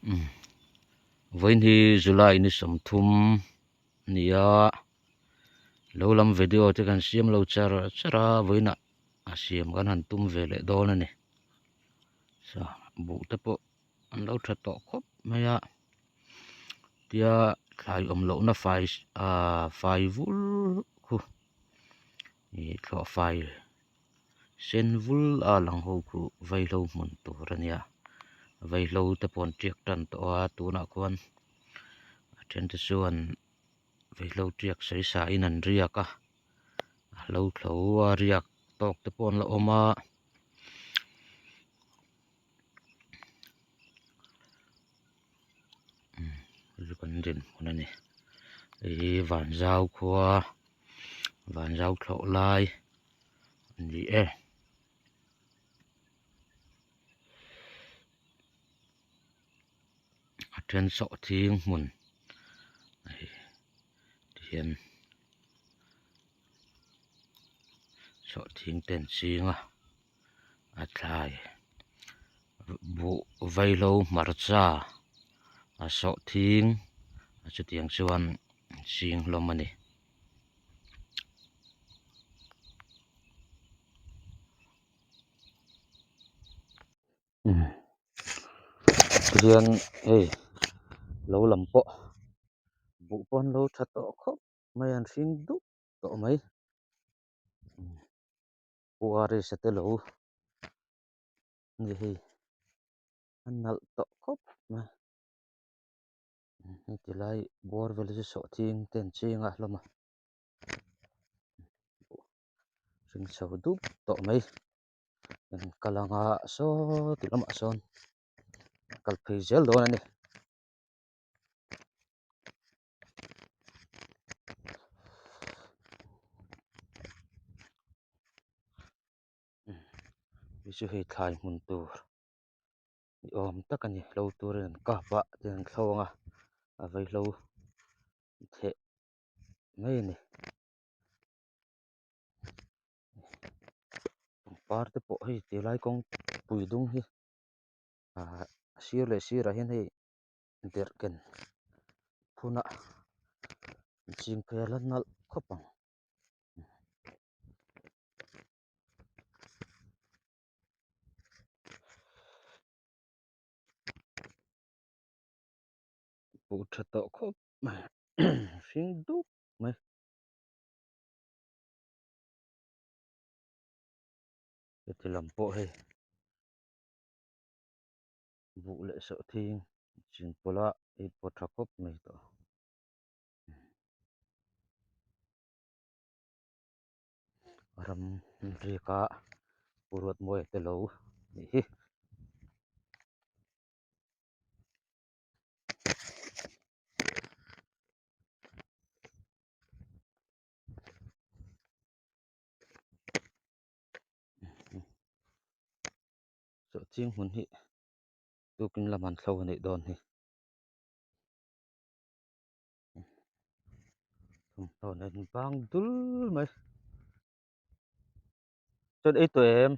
Vawiin hi July ni 30 a ni a, lo lam video te kan siam lo char char a, vawiinah a siam kan han tum ve leh dawn a ni. Saw buh te pawh an lo tha tawh khawp mai a, tia thlai awm lohna fai ahh fai vul khu ih thlawh fai sen vul a lang ho khu vaihlo hmun tur a nia vaihlo te pawh an tiak tan tawh a tunah khuan a then te chuan vaihlo tiak sawi sa in an riak a a hlo thlo a riak tawk te pawh an la awm a. Hei kan dinhmun a ni hei hi Vanzau khua Vanzau thlawh lai a ni e. A then sawhthing hmun hei tihian sawhthing te an ching a. A thlai buh vaihlo hmarcha a sawhthing a chutiang chuan ching hlawm a ni. Tihian hei lo lam pawh buh pawh an lo tha tawh khawp mai a an hring dup tawh mai. Pu Arisa te lo ni hei a nalh tawh khawp mai heti lai bawr vel hi chu sawhthing te an cheng a hlawm a hring chho dup tawh mai an kal anga saw ti lamah sawn kal phei zel dawn a ni. Hei chu hei thlai hmun tur ni awm tak a ni hlo turin an kap a tin an thlo ang a a vaihlo theh mai a ni pangpar te pawh hei ti lai kawngpui dung hi ah a sir leh sirah hian hei derhken phun a ching phei a la nalh khawp ang. Buh tha tawh khawp mai hring dup mai. Heti lam pawh hei buh leh sawhthing chinpawlh a ei pawh tha khawp mai tawh. Ram riak a Pu Ruatmawia te lo nih hi. Sawhching hmun hi tukin lam an thlo a nih dawn hi. Thawmhnaw nen bang dul mai chuan ei tawh em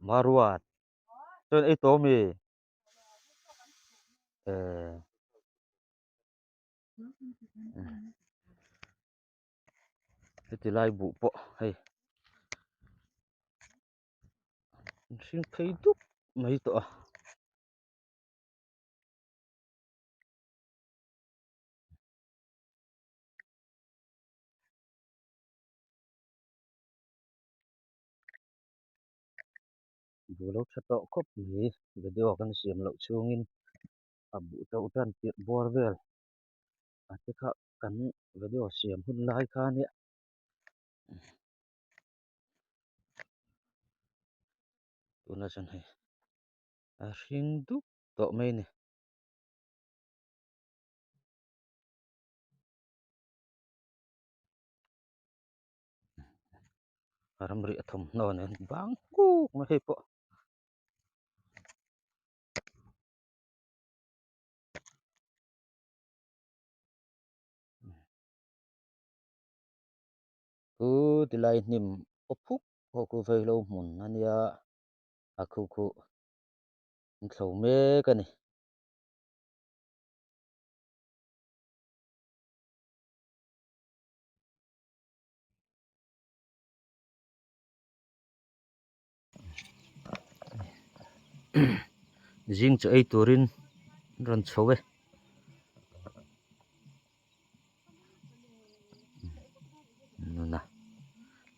Maruat chuan ei tawh ami eh heti lai buh pawh hei an hring phei dup mai tawh a. Buh lo tha tawh khawp mai video kan siam loh chhungin a buh to tan tirh bawr vel a te kha kan video siam hun lai kha ania. Tunah chuan hei a hring dup tawh mai a ni. Ramri a thawmhnaw nen bang kuk mai hei pawh. Chu tilai hnim aw phuk pawh khu vaihlo hmun a nia a khu khu. An thlo mek a ni. Zing chaw ei turin an rawn chho e. Nuna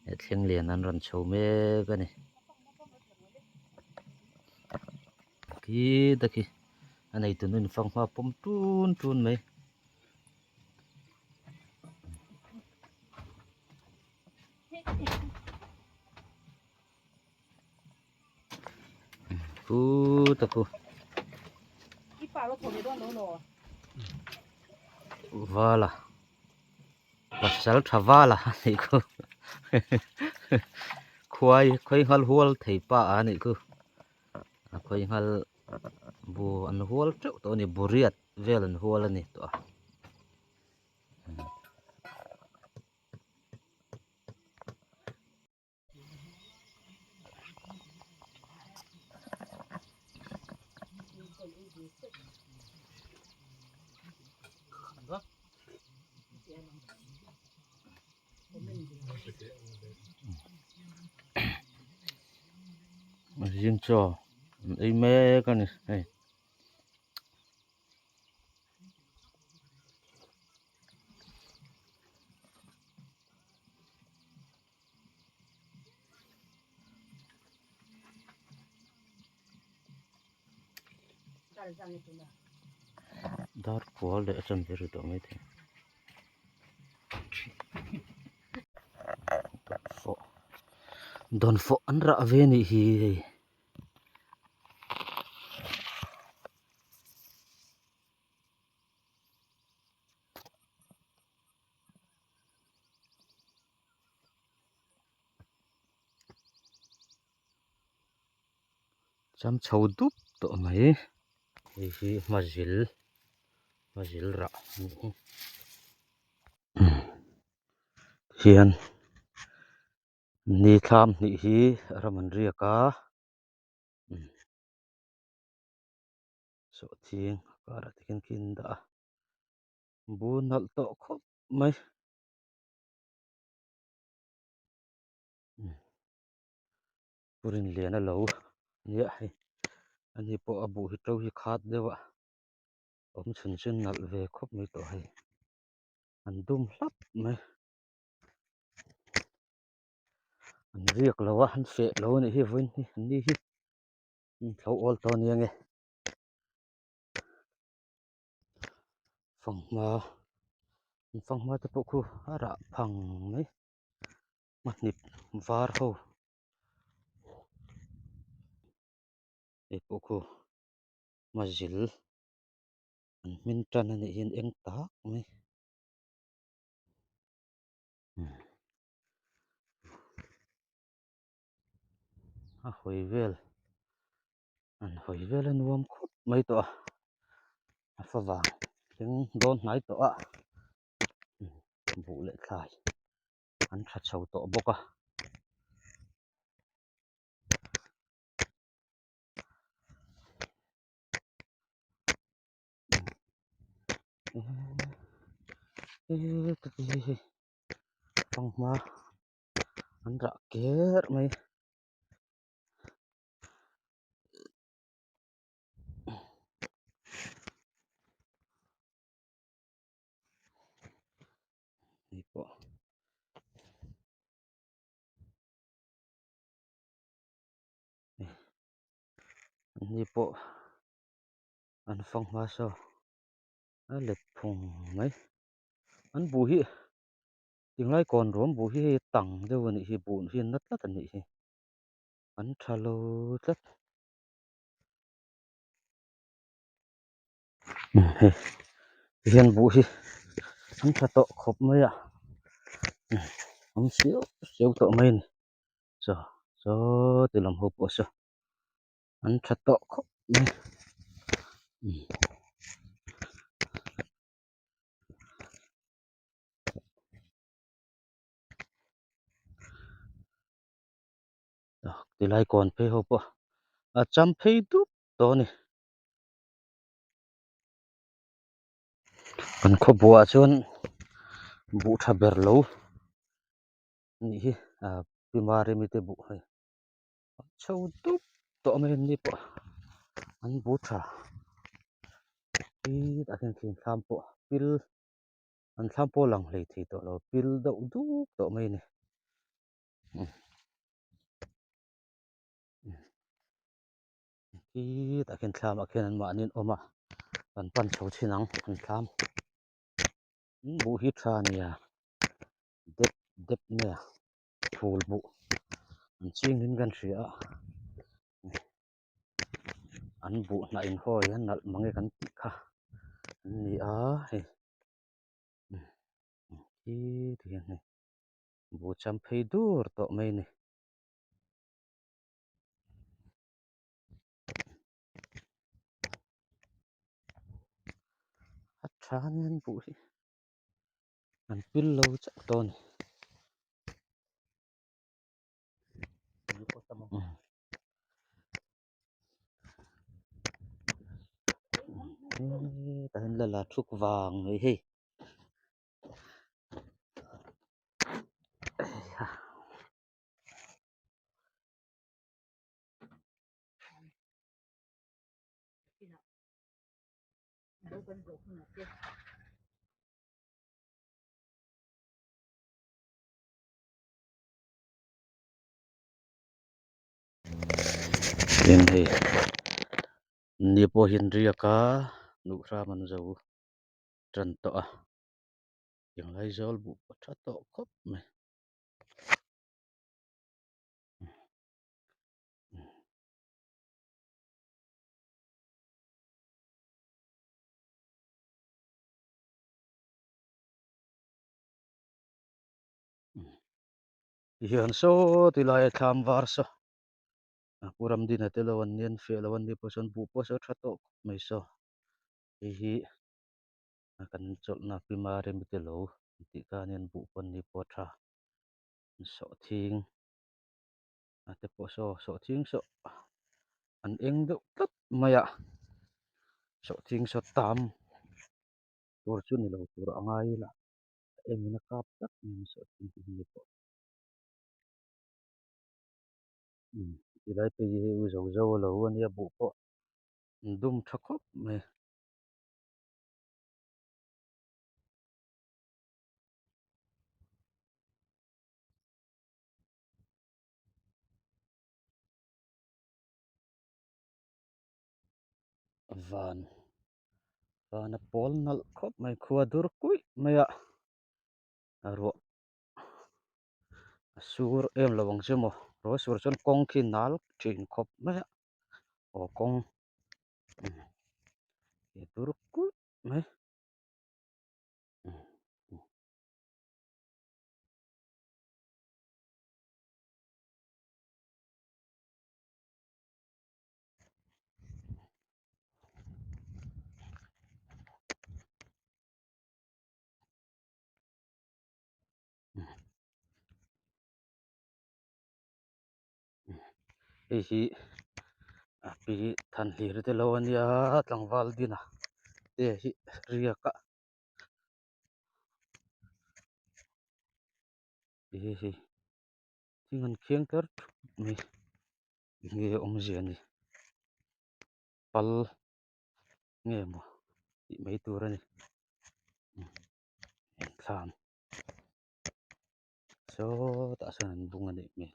leh thleng lian an rawn chho mek a ni. Khi ta khi a neitu nu in fanghma pawm tun tun mai. Pu ta pu. Vala. Pasal tha vala a nih khu. Khuai khawi nghal hual thei pa a nih khu. A khawi nghal bu an hual teuh tawh a ni buriat vel an hual a ni tawh a. Zing chaw an ei mek a ni hei. Dar kual leh a chanve ri tawh mai thei dawnfawh dawnfawh an rah ve anih hi hei. Cham chho dup tawh mai hei hi hmazil hmazil rah a nih hi hian ni thlam hnih hi ram an riak a. Sawhthing a karah te khian khi an dah a bul nalh tawh khawp mai pu Rinliana lo nia hei ani pawh a buh hi to hi khat deuh a awm chhun chu nalh ve khawp mai tawh hei an dum hlap mai. An riak lo a an feh lo a nih hi vawiin hi an ni hi an thlo awl tawh a nia nge fanghma an fanghma te pawh khu a rah phang mai hmahnip var ho hei pawh khu hmazil an hmin tan a nih hian eng tak mai. A hawi vel an hawi vel a nuam khawp mai tawh a a fa vang thleng dawn hnai tawh a buh leh thlai an tha chho tawh bawk a. Fanghma an rah ker mai. Hei pawh. Ni pawh an fanghma saw a let phung mai an buh hi tinglai kawn ruam buh hi hei tang deuh a nih hi buh hi a na tlat a nih hi an tha lo tlat hei tihian buh hi an tha tawh khawp mai a awm siau siau tawh mai a ni chaw saw ti lam ho pawh saw. An tha tawh khawp mai tilai kawn phei ho pawh a cham phei dup. Tawh a ni. Kan khaw buah chuan buh tha ber lo nih hi ah pi Maremi te buh hei a chho dup tawh mai an ni pawh an buh tha titah hian thing thlam pawh pil an thlam pawh a lang hlei thei tawh lo pil deuh duk tawh mai a ni. Khitah khian thlam ah khian an mahni an awm a kan pan chho chhin ang an thlam buh hi tha a nia dep dep mai a phul buh an ching in kan hria a an buh hnah in hawi a nalh mange kan tih kha an ni a hei khi ti hian hei buh cham phei dur tawh mai a ni. A tha nia an buh hi an pil lo chauh tawh a ni. Hetah hian lala thuk vang mai hei. Tin hei ni pawh hi an riak a nuh hram an zo tan tawh a englai zawl buh pawh tha tawh khawp mai. Tihian saw ti lai a thlam var saw a pu Ramdina te lo an nia an fiah lo an ni pawh sawn buh pawh saw tha tawh khawp mai saw hei hi kan chawlhna pi Maremi te lo tih kha ania an buh pawh an ni pawh a tha. Sawhthing a te pawh saw sawhthing saw an eng deuh tlat mai a sawhthing saw tam tur chu ni lo tur a ngai ila a engin a kap tlat mai a sawhthing te hi pawh umm tilai phei hi hei u zo zo a lo ania buh pawh an dum tha khawp mai. Van van a pawl nalh khawp mai khua dur kuih mai a a ruah a sur em lo ang che maw ruah a sur chuan kawng khi nal thin khawp mai a aw kawng dur kuih mai. Hei hi a pi thanhlir te lo a nia tlangval dina te hi riak a. Hei hi thing an khiang tlar thup mai enge awmzia a ni pal nge maw tih mai tur a ni thlam sawtah sawn an bung a nih hmel.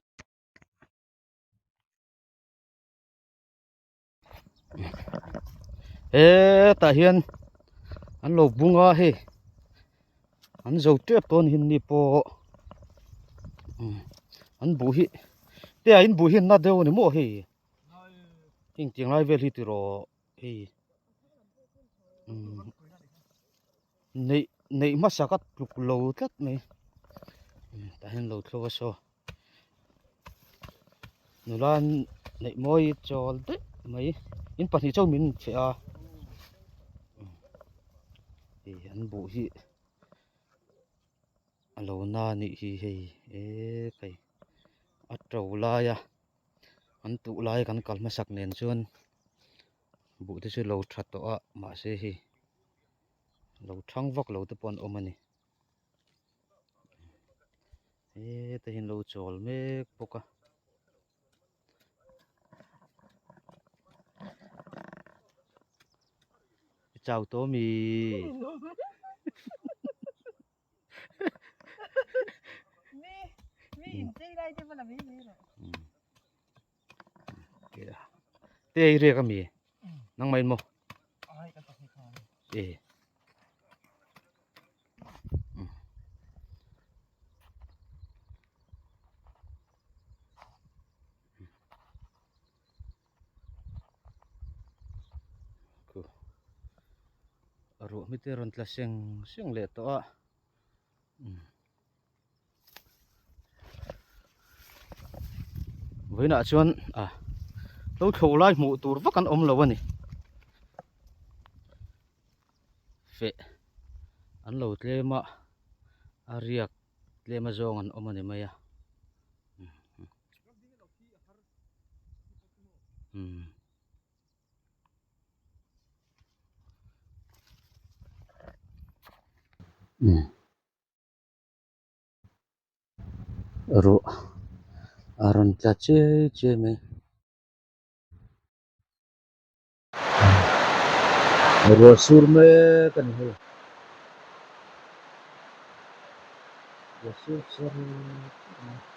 Hetah hian an lo bung a hei an zo tep dawn hin ni pawh an buh hi te ah in buh hi na deuh a ni maw hei heng tiang lai vel hi tiraw hei neih neih hmasa ka tluk lo tlat mai tah hian lo thlo a saw. Nula neih mawi chawl daih mai in pahnih chauh min cheh a hei an buh hi a lo na anih hi hei eee hei a to lai a an tuh lai kan kal hmasak nen chuan. Buh te chu lo tha tawh a mahse hei lo thang vak lo te pawh an awm a ni. Hetah hian lo chawl mek bawk a. I chau tawh ami? Te i riak ami? Nangmah in maw? E. Khu a ruah hmi te rawn tla seng seng leh tawh a vawiinah chuan a lo thlo lai hmuh tur vak an awm lo a ni feh an lo tlem a a riak tlem a zawng an awm a ni mai a. Ruah a rawn tla chiai chiai mai. Ruah sur mek a ni hei. Ruah sur char char mai.